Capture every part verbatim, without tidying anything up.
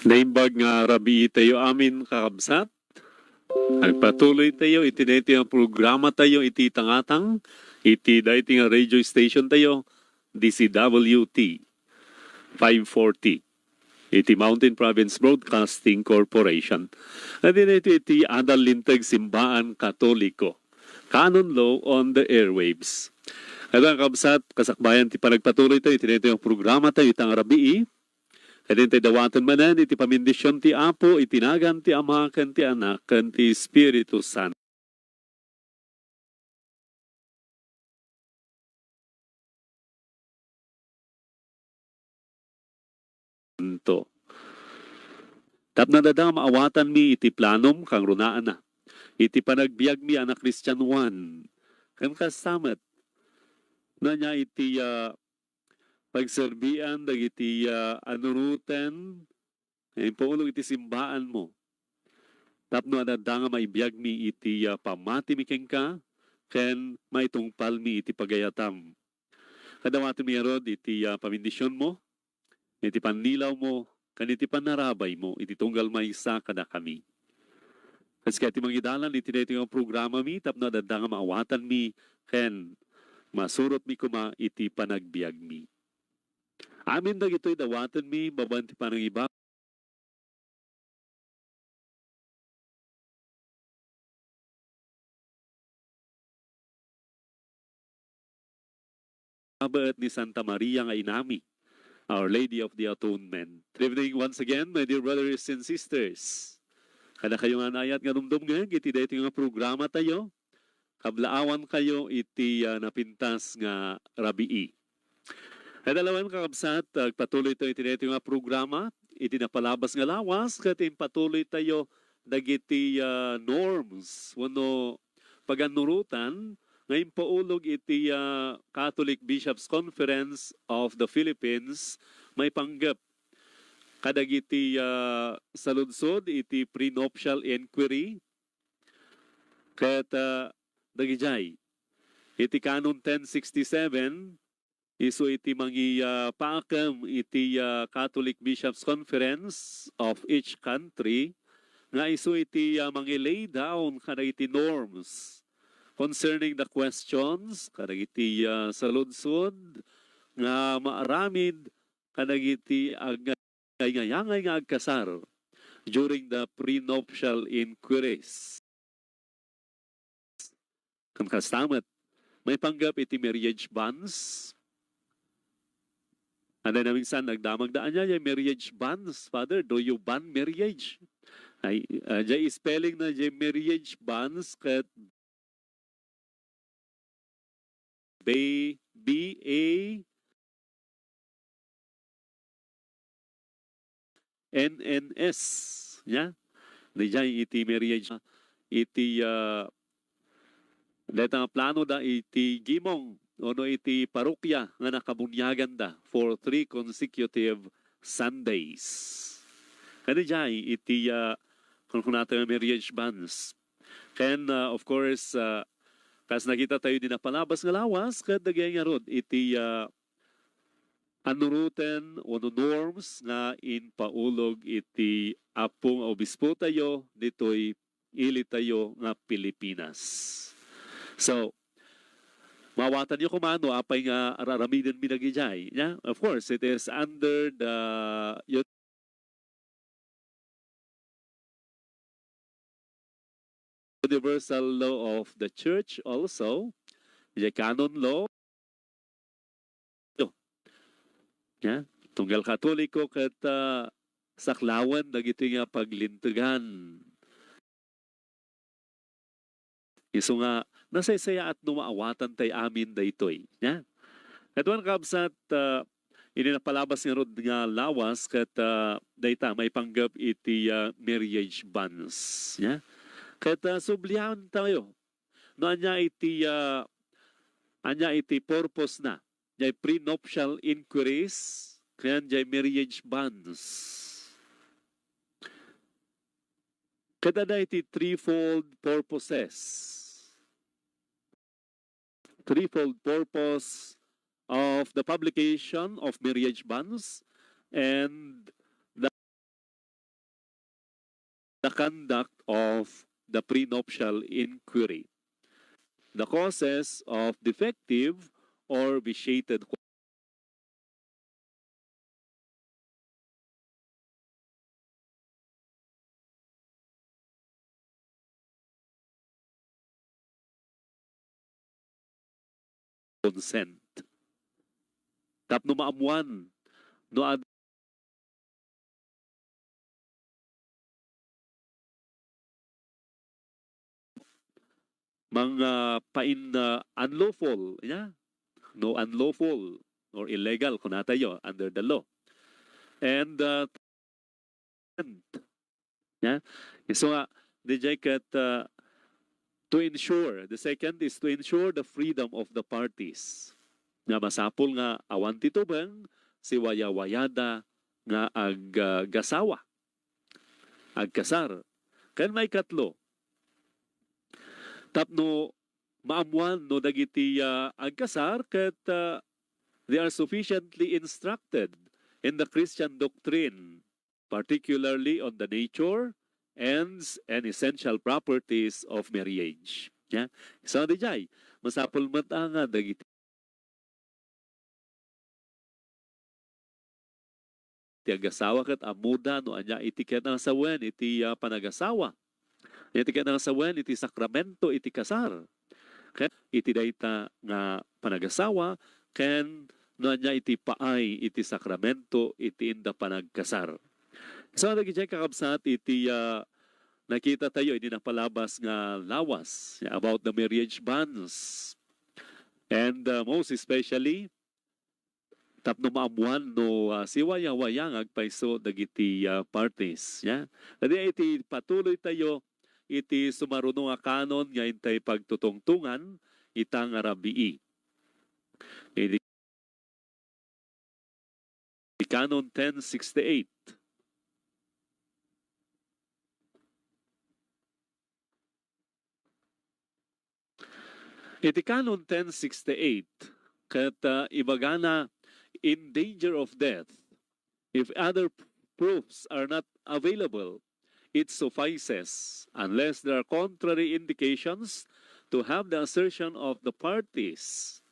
Naimbag nga rabii tayo amin, kakabsat. Agpatuloy tayo iti daytoy nga programa tayo iti tangatang, iti daytoy nga radio station tayo, D C W T five forty, iti Mountain Province Broadcasting Corporation. Iti daytoy iti adal linteg simbaan Katoliko. Canon Law on the Airwaves. Ita, kakabsat, kasakbayan ti panagpatuloy tayo iti daytoy nga programa tayo ita nga rabii. Ket intay dawaten manen iti pamindisyon ti Apo iti nagan ti Ama ken ti Anak ken ti Espiritu Santo. Tapno adda nga maawatanmi iti planom, kangrunaanna, iti panagbiagmi a nakristianoan, ken kasta met, no ania iti, ah, pagserbian dagiti, ah, anuroten nga impaulog iti simbaanmo, tapno adda nga maibiagmi iti, ah, pammatimi kenka ken maitungpalmi iti pagayatam. Ket dawatenmi ngarud iti, ah, pamindisionmo, iti pannilawmo, ken iti pannarabaymo iti tunggal maysa kadakami. Kasdiay ti mangidalan iti daytoy nga programami tapno adda nga maawatanmi ken masurotmi koma iti panagbiagmi. Amin dagitoy dawatenmi babaen ti panangiba- Abaet ni Santa Maria nga inami, Our Lady of the Atonement. Good evening once again, my dear brothers and sisters. Kadakayo nga naayat nga dumdumngeg iti daytoy nga programa tayo, kablaawan kayo iti, ah, napintas nga rabii. Ket laeng, kakabsat, agpatuloy tayo iti daytoy nga programa, iti napalabas nga lawas, ket impatuloy tayo dagiti, ah, norms wenno pagannurotan nga impaulog iti, ah, Catholic Bishops' Conference of the Philippines maipanggep kadagiti, ah, saludsod iti prenuptial inquiry ket, ah, dagidiay. Iti Canon ten sixty-seven, isu iti mangi-, ah, paakem iti, ah, Catholic Bishops' Conference of each country, nga isu iti, ah, mangi-lay down kadagiti norms concerning the questions, kadagiti, ah, saludsod nga maaramid kadagiti ag-, ngay-ngayangay nga agkasar during the prenuptial inquiries. Ken kasta met, maipanggep iti marriage bans. Ania, naminsan nagdamagda, ania diay marriage bans, Father? Do you ban marriage? Ay, ah, diay spelling na diay marriage bans ket B-, B A N N S, ya. Daydiay iti marriage, iti, ah, dayta nga plano da iti gimong ono iti parokya nga nakabuniaganda for three consecutive Sundays. Kadi jay iti, ah, kunkunatayo nga marriage banns. Ken, ah, of course, ah, kas nakita tayo di napalabas nga lawas, ket dagay ngarud iti, ah, anuroten wenno norms nga impaulog iti Apo nga Obispo tayo ditoy ili tayo nga Pilipinas. So, maawatanyo koma no apay nga ar-aramiden mi dagidiay, ya? Of course, it is under the universal law of the church also, the canon law. Ya, tunggal Katoliko ket, ah, saklawen dagiti nga paglintegan. Isu nga, nasaysayaat no maawatan tay amin daytoy. Ya? Ket wen, kabsat, ah, idi napalabas ngarud nga lawas ket, ah, dayta maipanggep iti, ah, marriage banns. Ya? Ket, ah, sublian tayo no ania iti, ah, ania iti purpose na jay prenuptial inquiries ken jay marriage banns. Ket adda iti threefold purposes. Threefold purpose of the publication of marriage banns and the, the conduct of the prenuptial inquiry. The causes of defective or vitiated consent. Tapno maammuan no ad-, mang, ah, pain-, ah, unlawful, ya? No, unlawful or illegal, kunatayo, under the law. And, ah, and, ya? Isu nga, daydiay ket, ah, to ensure, the second is to ensure the freedom of the parties. Nga masapul nga awan ti tubeng, siwayawayada nga ag-, ah, gasawa, agkasar. Ken maikatlo, tapno maammuan no dagiti, ah, agkasar ket, ah, they are sufficiently instructed in the Christian doctrine, particularly on the nature, ends, and essential properties of marriage. Ya? So, daydiay, masapul met, ah, nga dagiti ti agasawa ket ammoda no ania iti kinangasawen iti, ah, panagasawa. Ania ti kinangasawen iti sakramento iti kasar. Ket iti dayta nga panagasawa ken no ania iti paay iti sakramento iti inda panagkasar. So, dagiti kakabsat iti, ah, nakita tayo idi napalabas nga lawas, ya, about the marriage banns. And, uh, most especially, tapno maammuan no, uh, siwayawaya nga agpayso dagiti, uh, parties, ya. Kadi iti patuloy tayo iti sumaruno nga kanon nga intay pagtutungtungan ita nga rabii. Iti Canon ten sixty-eight. Iti Canon ten sixty-eight, ket, uh, ibagana, "In danger of death, if other p-, proofs are not available, it suffices, unless there are contrary indications, to have the assertion of the parties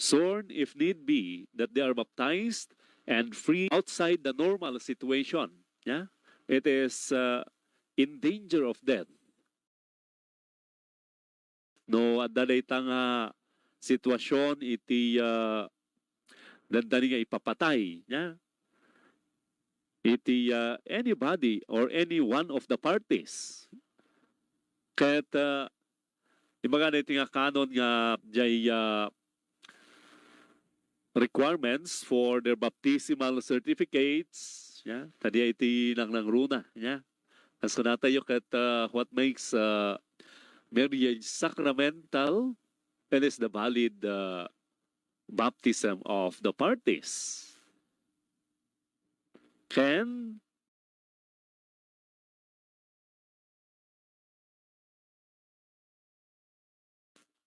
sworn, if need be, that they are baptized and free outside the normal situation." Yeah? It is, uh, in danger of death. No, adda dayta nga sitwasyon iti, uh, dandani nga ipapatay, yeah? Iti, uh, anybody or any one of the parties. Ket, uh, Ibaga na iti nga canon nga diay, ah, requirements for their baptismal certificates, ya, ta diay iti nangnangruna, ya. As kunatayo ket, ah, what makes, ah, marriage sacramental, it is the valid, ah, baptism of the parties. Ken,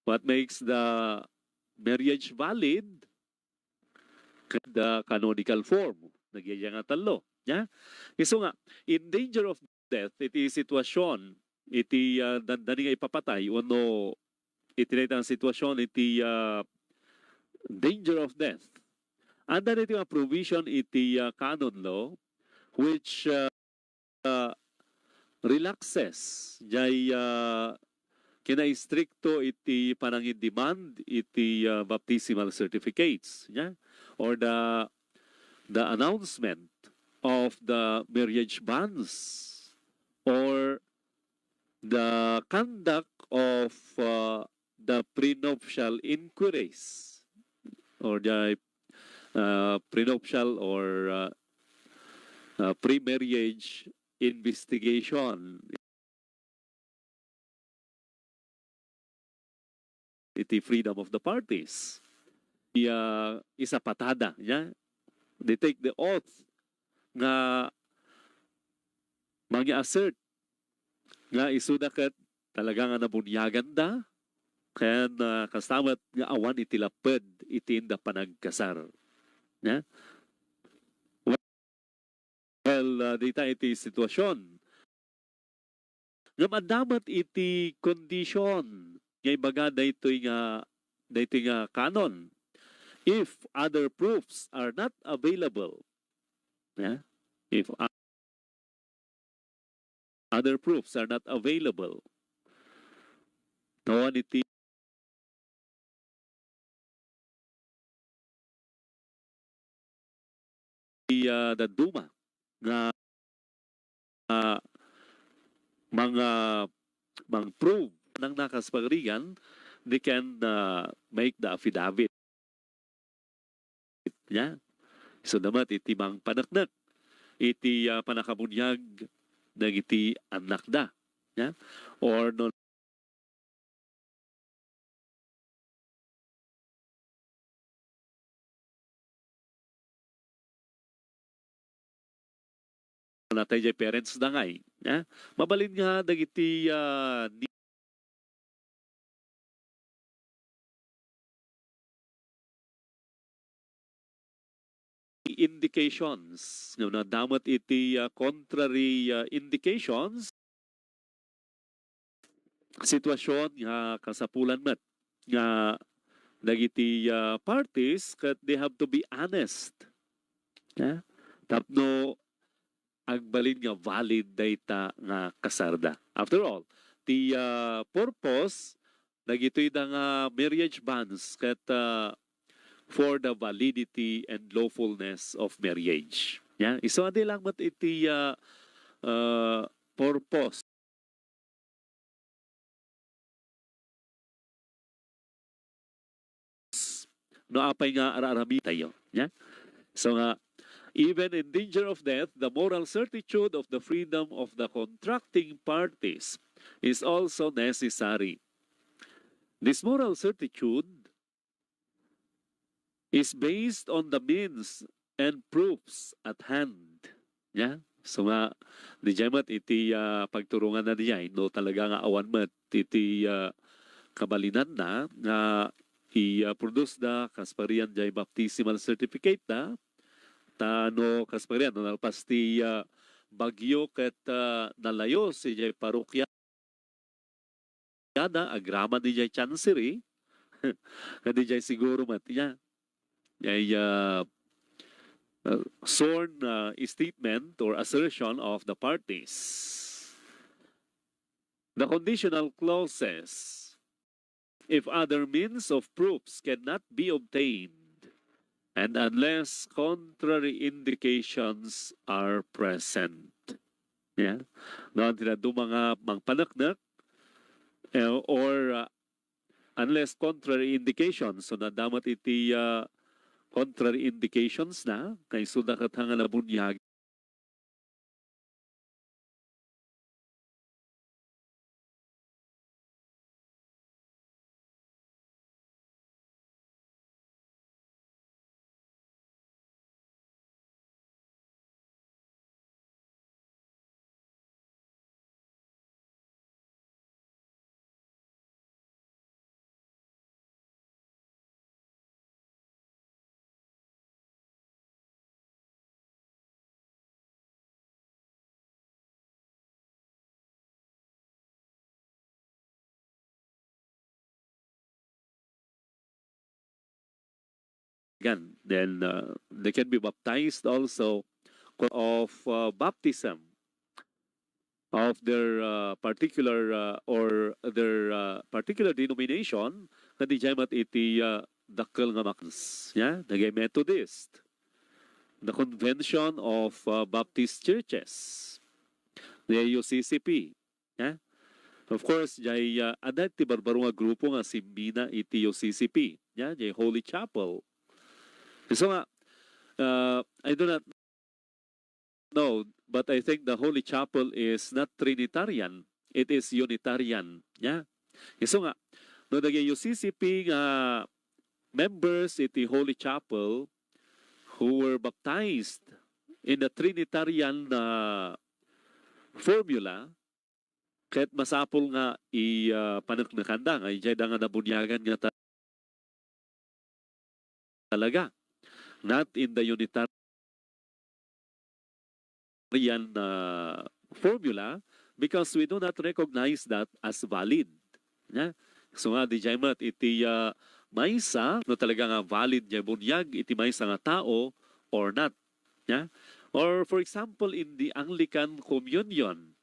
what makes the marriage valid? The canonical form. Nagyaya nga tallo. Ya? Isu nga, in danger of death, iti sitwasyon, iti, ah, dandani nga ipapatay, wenno iti dayta nga sitwasyon, iti, ah, danger of death. Adda dayta nga provision iti, ah, canon law, which, ah, ah, relaxes, jay, ah, kinaistrikto iti panangin-demand iti, ah, baptismal certificates, ya? Or the, the announcement of the marriage bans, or the conduct of, uh, the prenuptial inquiries, or the, uh, prenuptial or, uh, uh, pre-marriage investigation iti freedom of the parties. Iya, isapatada, ya. They take the oath nga mangi-assert nga isuda ket talaga nga nabuniaganda, ken, ah, kasta met nga awan iti lapped iti inda panagkasar. Ya? Well, ah, dita iti sitwasyon. Ngem adda met iti kondisyon nga ibaga daytoy nga, daytoy nga canon. If other proofs are not available, ya? If other proofs are not available. Awan iti, ah, dadduma nga, ah, mga, mang-prove nang nakas pagrigan, they can, ah, make the affidavit. Ya. Isu da met iti mangpaneknek iti, ah, pannakabuniag dagiti annakda. Ya. Or no natay jay parents da ngay, ya. Mabalin nga dagiti, ah, ni indications, no, nadamot iti, ah, contrary, ah, indications, sitwasyon nga kasapulan met nga dagiti, ah, parties ket they have to be honest, ah, tapno agbalin nga valid dayta nga kasarda. After all, ti, ah, purpose dagitoy da nga marriage bans ket, ah, for the validity and lawfulness of marriage. Ya, isu a di lang met iti, ah, ah, purpose. No apay nga ar-aramidtayo, ya? So nga, even in danger of death, the moral certitude of the freedom of the contracting parties is also necessary. This moral certitude is based on the means and proofs at hand. Ya? So nga, di jay met iti, ah, pagturongan na di jay, no talaga nga awan met iti, ah, kabalinanna nga i, ah, produce da kas parian jay baptismal certificate da, ta no kas parian, no nalpas ti, ah, bagyo ket, ah, nalayo si jay parokya, kada agraman dijay chancery, nga dijay siguro met, ya, ay, ah, uh, sworn, uh, statement or assertion of the parties. The conditional clauses, if other means of proofs cannot be obtained, and unless contrary indications are present. Yeah. No, ti dadduma nga mangpaneknek, eh, or, uh, unless contrary indications, so naddamat iti, ah, contrary indications na, nga isuda ket nga nabunyag. Gan, then, uh, they can be baptized also of, uh, baptism of their, uh, particular, uh, or their, uh, particular denomination, nga dijay met iti, uh, dakkel nga makans, ya, dagiti Methodist, the Convention of, uh, Baptist Churches, the U C C P, ya. Of course, jay, uh, adda ti barbaro nga grupo nga simbina iti U C C P, ya, jay Holy Chapel. So nga, uh, I do not know, but I think the Holy Chapel is not Trinitarian. It is Unitarian. Ya. Isu nga, no, dagiti U C C P nga members iti Holy Chapel who were baptized in the Trinitarian, uh, formula, ket masapul nga i, ah, paneknekanda nga idiay da nga nabuniagan nga ta-, talaga. Not in the Unitarian, ah, formula, because we do not recognize that as valid. Ya? So nga, didiay met iti, ah, maysa, no talaga nga valid diay buniag iti maysa nga tao or not. Ya? Or for example, in the Anglican Communion,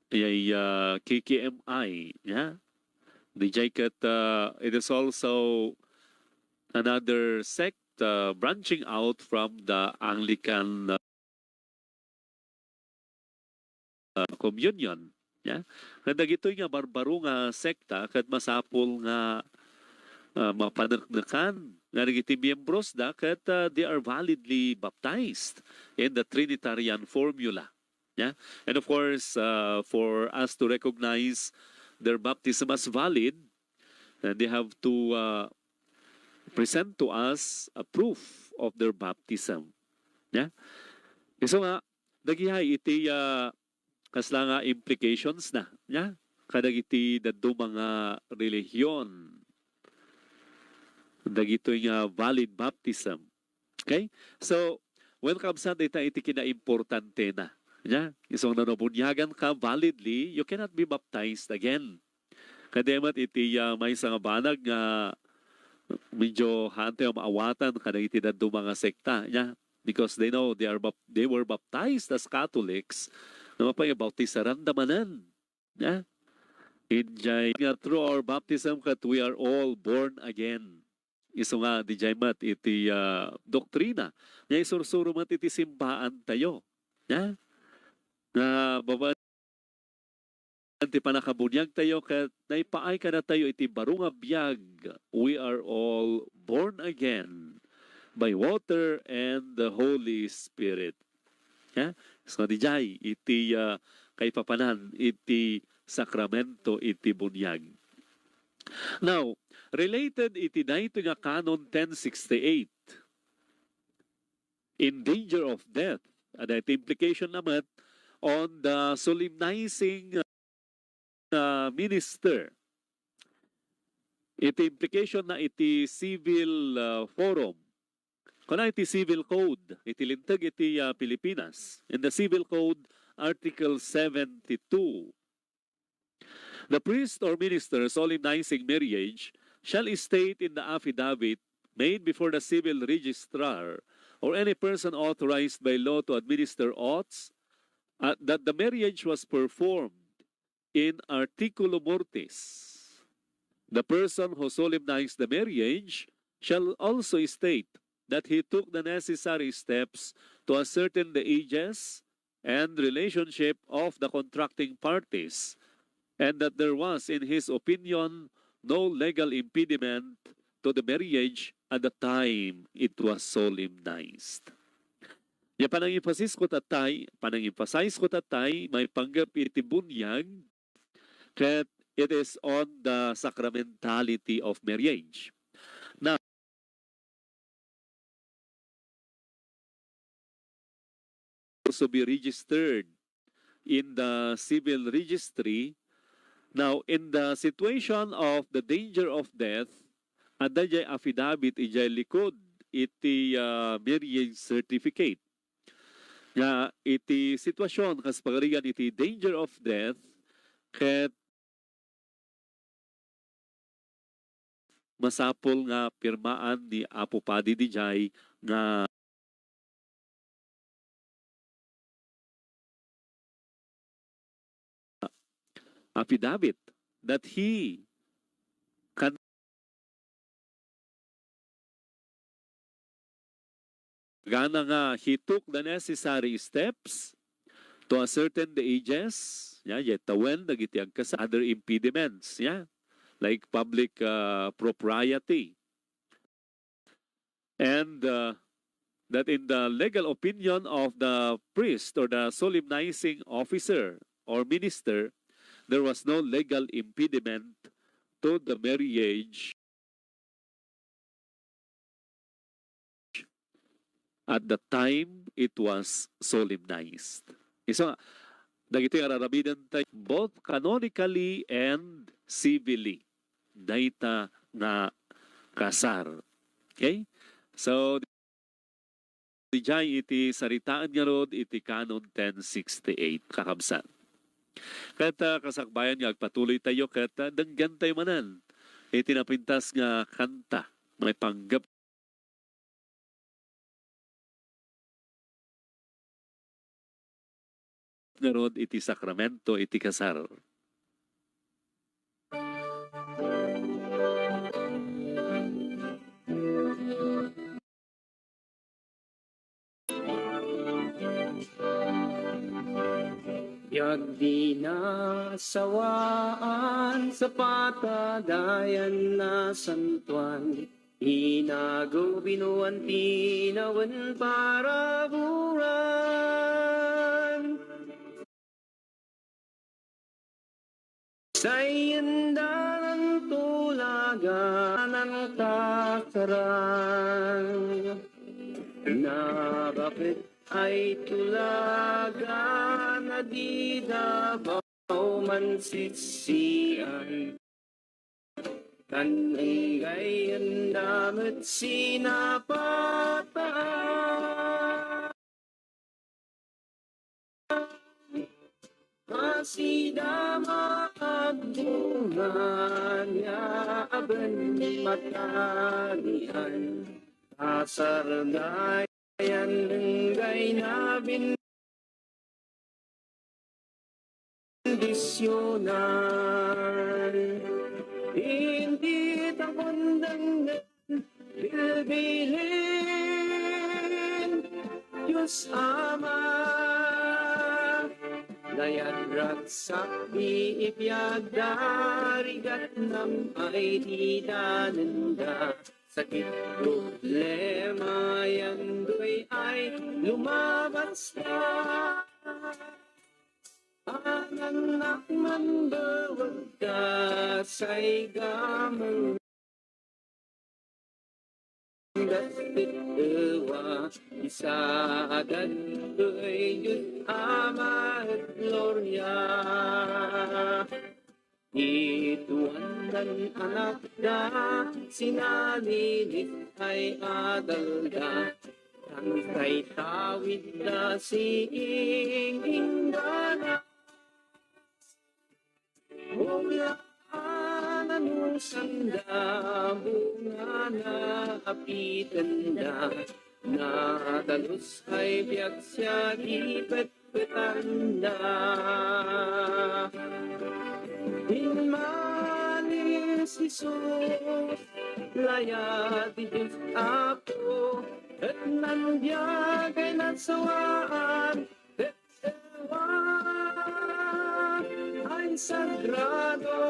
ay, ah, K K M I, ya? Didiay ket, ah, it is also another sect, ah, branching out from the Anglican, ah, Communion, ya? Nga dagitoy nga barbaro nga sekta ket masapul nga, ah, mapaneknekan nga dagiti miyembros da ket, ah, they are validly baptized in the Trinitarian formula. Yeah? And of course, uh, for us to recognize their baptism as valid, uh, they have to, uh, present to us a proof of their baptism. Yeah? Isu nga, dagihay iti, uh, kasla nga implications na, yeah? Kadagiti dadduma nga relihiyon, dagitoy nga valid baptism. Okay? So, when kabsat dayta iti kinaimportantena. Nya, isu nga no nabuniagan ka validly, you cannot be baptized again. Kadi met iti, ah, maysa nga banag nga medyo haantayo maawatan kadagiti dadduma nga sekta. Nya, because they know they are bap-, they were baptized as Catholics, no, mapay bautisaran da manen. Ya? Idiay nga through our baptism ket we are all born again. Isu nga didiay met iti, ah, doktrina nga isursuro met iti simbaantayo. Ya? Nga babaen ti pannakabuniagtayo ket naipaay kadatayo iti baro nga biag. We are all born again by water and the Holy Spirit. Ya? So, didiay iti, ah, kaipapanan iti sakramento iti buniag. Now, related iti daytoy nga Canon ten sixty-eight, in danger of death, adda iti implication na met on the solemnizing, uh, minister. Iti implication na iti civil, uh, forum. Kuna iti civil code, iti linteg iti, uh, Pilipinas. In the civil code, Article seventy-two, the priest or minister solemnizing marriage shall state in the affidavit made before the civil registrar or any person authorized by law to administer oaths, uh, that the marriage was performed in articulo mortis. The person who solemnized the marriage shall also state that he took the necessary steps to ascertain the ages and relationship of the contracting parties, and that there was, in his opinion, no legal impediment to the marriage at the time it was solemnized. Ya panang-emphasize ko tatay, panang-emphasize ko tatay, maipanggep iti bunyag, ket it is on the sacramentality of marriage. Now, also be registered in the civil registry. Now, in the situation of the danger of death, adda jay affidavit ijay likod iti, ah, marriage certificate. Nga iti sitwasyon kas pagarigan iti danger of death, ket masapul nga pirmaan ni Apo Padi dijay nga affidavit that he can gana nga he took the necessary steps to ascertain the ages, ya, ya, tawen dagiti agkasar, other impediments, ya, like public, uh, propriety. And, uh, that in the legal opinion of the priest or the solemnizing officer or minister, there was no legal impediment to the marriage at the time it was solemnized. Isu nga, dagitoy ar-aramiden tayo both canonically and civilly. Dayta nga kasar. Okay? So, dijay iti saritaen ngarud iti Canon ten sixty-eight, kakabsat. Ket, ah, kasakbayan nga agpatuloy tayo, ket, ah, denggen tayo manen iti napintas nga kanta, maipanggep ngarud iti sakramento iti kasar. Biag di nasawaan, Zapata dayan nasantuan, inago binuan tinawen paraburan. Sayen da nang tulagan nang takaran. Nabaket ay tulagan a di da Davao mansissian. Tan enggayen da met sinapataan. Asida maagdungan nga aben matarian, kasardayan enggay na bendisionan. Iti takon denggen bilbilin, Dios Ama, layad ragsak di ipiagda, rigat nam ay di danenda, sakit problema yan doy ay lumabas da. Anannak man bawag da say gameng. Dastit ewa, isa a dagitoy Diyos Ama et Gloria. Ituandan anakda, sinalinis ay adalda, tan say tawidda siing inggana. Wala a nanusanda, bungana apitenda, nadalus ay biag siya di petpetanda. Immalis Jesus, layad ti Dios Apo, et nang biag ay nasawaan, et ewa ay sagrado.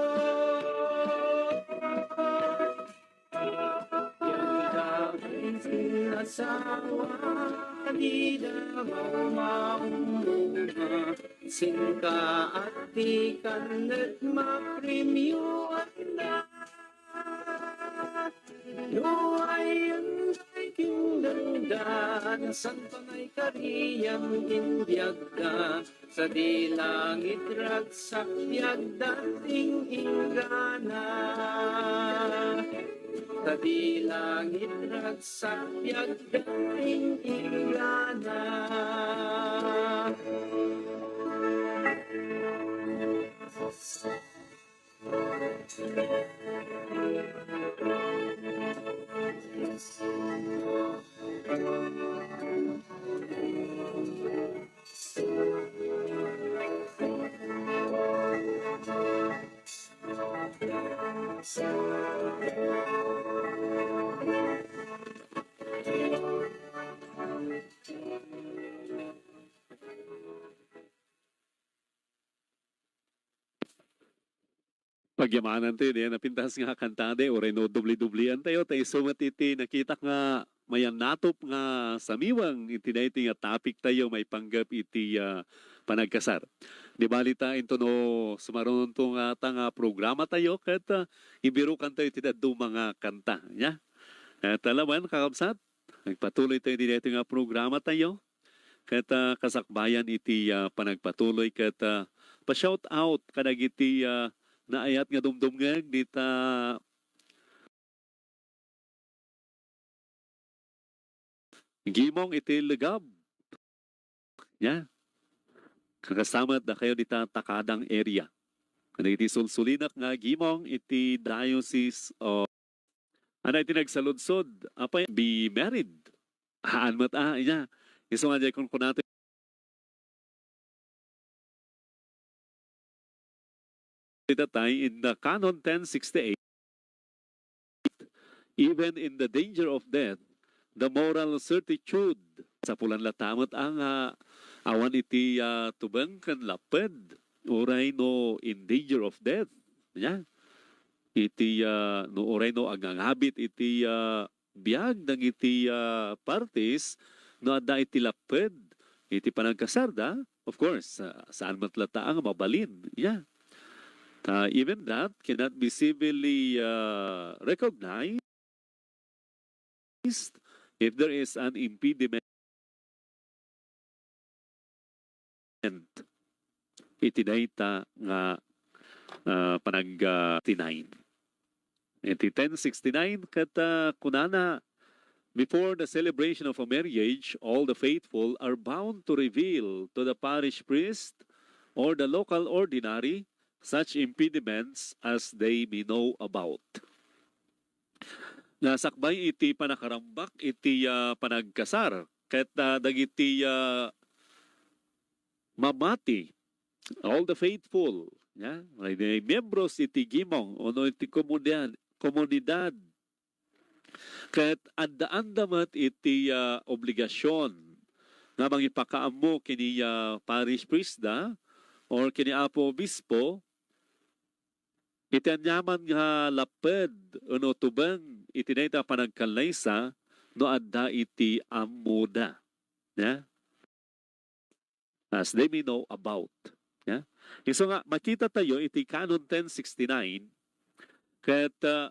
Sawa dida maumaumunga, singka at di kannet mapremioan na. No ay anday kingdengdan, santo ngay karian in biagda. Sadi langit ragsak biagda ting inggana. Sadi langit ragsak biagda ting inggana. Pagyamanan tayo diay napintas nga kantade, uray no dubli-dublian tayo, ta isu met iti nakitak nga mayannatop nga samiweng iti daytoy nga topic tayo maipanggep iti, ah, panagkasar. Di bali ta intono sumarunonto nga ta nga programa tayo ket, ah, ibirukan tayo iti dadduma nga kanta, nya? Ket lawen, kakabsat, agpatuloy tayo iti daytoy nga programa tayo. Ket, ah, kasakbayan iti, ah, panagpatuloy ket, ah, pa-shout out kadagiti, ah, naayat nga dumdumngeg dita Gimong iti Legab. Ya. Kakasama dakayo dita Takadang area. Kadagiti sulsulinak nga Gimong iti Diocese of Ania iti nagsaludsod, apay, be married? Haan met a, ania. Isu nga diay kunkunata iti datay in the Canon ten sixty-eight, even in the danger of death, the moral certitude, sapulan latta met a nga awan iti, ah, tubeng ken lapped, uray no in danger of death. Ania? Iti, ah, no uray no agngangabit iti, ah, biag dagiti, ah, parties no adda iti lapped iti panagkasarda, of course, ah, saan met latta nga mabalin. Yeah. Ta even that cannot be civilly, ah, recognized if there is an impediment iti dayta nga, ah, panag, ah, tinay. Iti ten sixty-nine, ket, ah, kunana, "Before the celebration of a marriage, all the faithful are bound to reveal to the parish priest or the local ordinary such impediments as they may know about." Nga sakbay iti panakarambak iti, ah, panagkasar, ket, ah, dagiti, ah, mamati, all the faithful, ya, may, may miyembros iti gimong wenno iti komunidad, komunidad, ket addaanda met iti, ah, obligasion nga mangipakaammo kini, ah, parish priestda or kini Apo Obispo iti aniaman nga lapped wenno tubeng iti dayta panagkallaysa no adda iti ammoda. Ya? As they may know about. Ya? Isu nga, makita tayo iti Canon ten sixty-nine, ket, ah,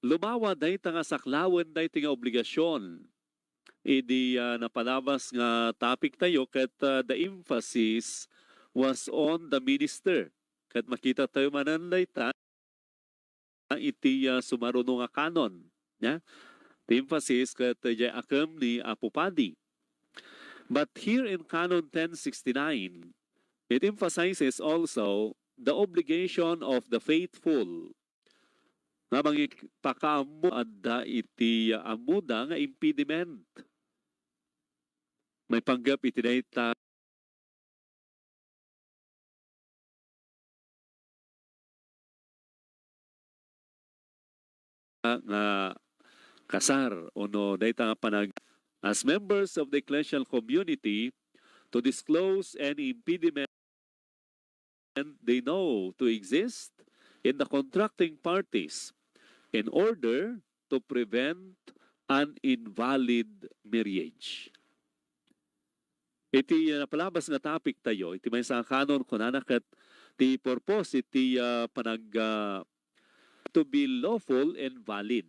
lumawa dayta nga saklawen dayta nga obligasion idi, ah, napalabas nga topic tayo, ket, ah, the emphasis was on the minister. Ket makita tayo manen dayta iti, ah, sumaruno nga canon, ya. The emphasis ket idiay akem ni Apo Padi. But here in Canon ten sixty-nine, it emphasizes also the obligation of the faithful nga mangipakaammo adda iti ammoda nga impediment maipanggep iti dayta nga kasar, ono dayta nga panag-, as members of the ecclesial community, to disclose any impediment they know to exist in the contracting parties in order to prevent an invalid marriage. Iti, ah, napalabas nga topic tayo, iti maysa a canon, kunana ket ti purpose iti, ah, panag-, ah, to be lawful and valid.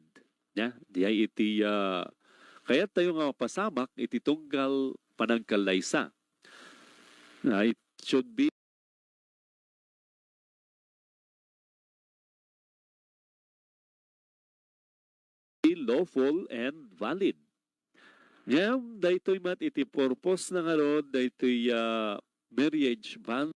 Ya, diay iti, ah, kayat tayo nga mapasamak iti tunggal panagkallaysa. Ah, it should be lawful and valid. Ngem daytoy met iti purpose na ngarud daytoy, ah, marriage ban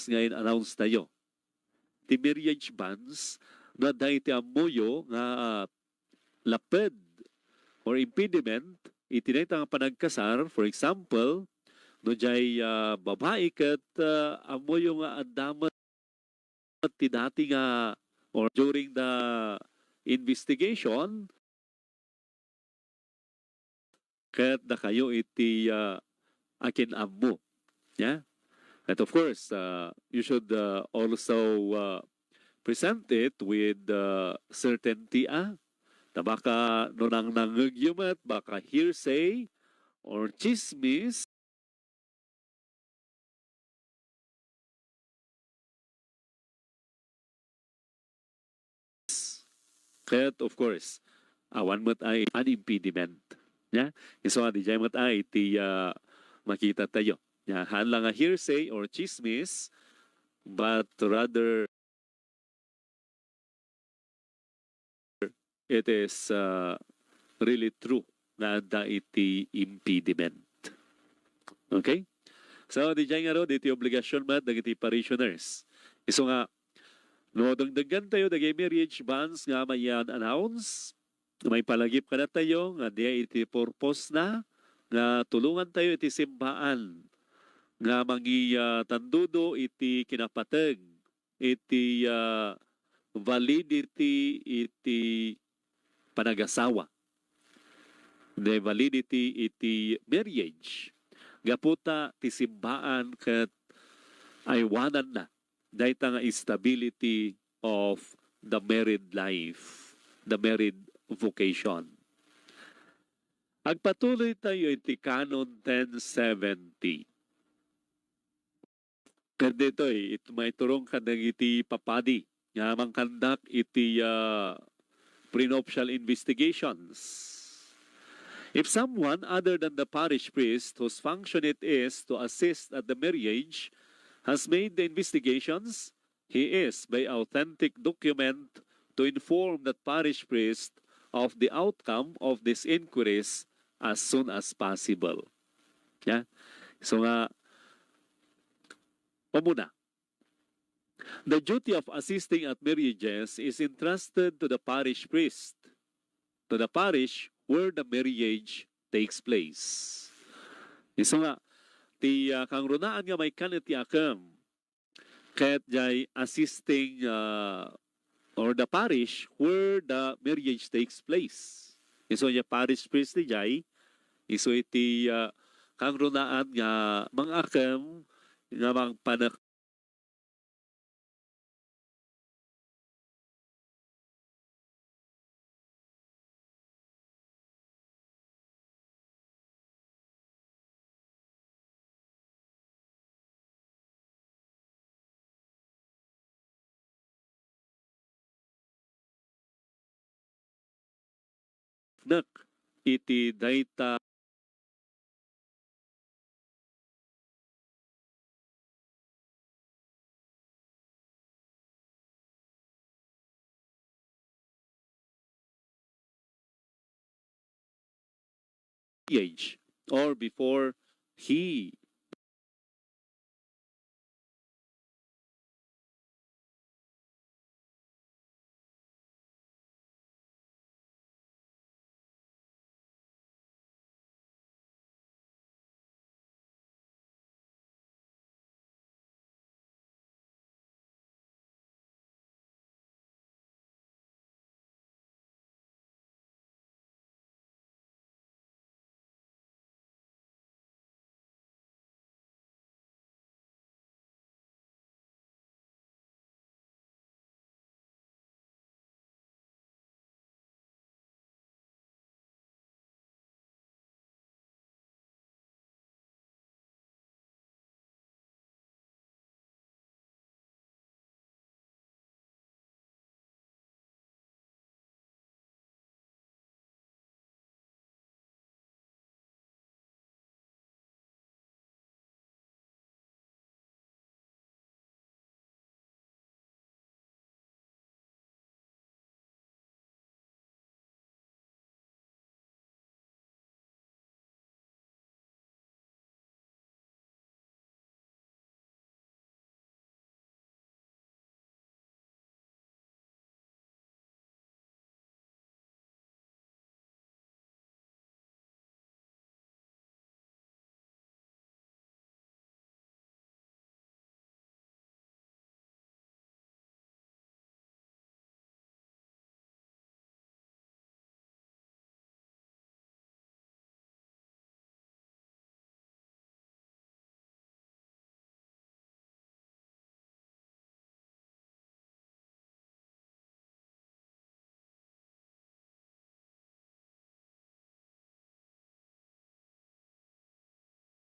nga in-announce tayo. Ti marriage bans, no adda iti ammoyo nga, ah, laped or impediment iti dayta nga panagkasar, for example, no diay, ah, babai ket, ah, ammoyo nga adda met ti dati nga, or during the investigation, ket dakayo iti, ah, akin-ammo. Yeah? And of course, ah, you should, ah, also, ah, present it with, ah, certainty, ah. Ta baka no nangnangngegyo met, baka hearsay or chismis, ket, of course, awan met ay an impediment. Ya? Isu nga, diay met ay ti, ah, makita tayo. Ya, haan la nga hearsay or chismis, but rather it is, uh, really true nga adda iti impediment. Okay? So, diay ngarud, iti obligasyon met dagiti parishioners. Isu nga, no dengdenggen tayo dagiti marriage bans nga maian-announce, maipalagip kadatayo nga diay iti purpose na nga tulongan tayo iti simbaan nga mangi-, ah, tandudo iti kinapateg iti, ah, validity iti panagasawa, the validity iti marriage. Gapu ta ti simbaan ket aywananna dayta nga stability of the married life, the married vocation. Agpatuloy tayo iti Canon ten seventy. Ket ditoy, it-, maiturong kadagiti papadi nga mangkandak iti, ah, prenuptial investigations. If someone other than the parish priest, whose function it is to assist at the marriage, has made the investigations, he is, by authentic document, to inform that parish priest of the outcome of these inquiries as soon as possible. Ya? So nga, umuna, the duty of assisting at marriages is entrusted to the parish priest, to the parish where the marriage takes place. Isu nga, ti, ah, kangrunaan nga maikkan iti akem, ket diay assisting, ah, or the parish where the marriage takes place. Isu diay parish priest diay, isu iti, ah, kangrunaan nga mangakem nga mangpanek nek iti dayta age or before he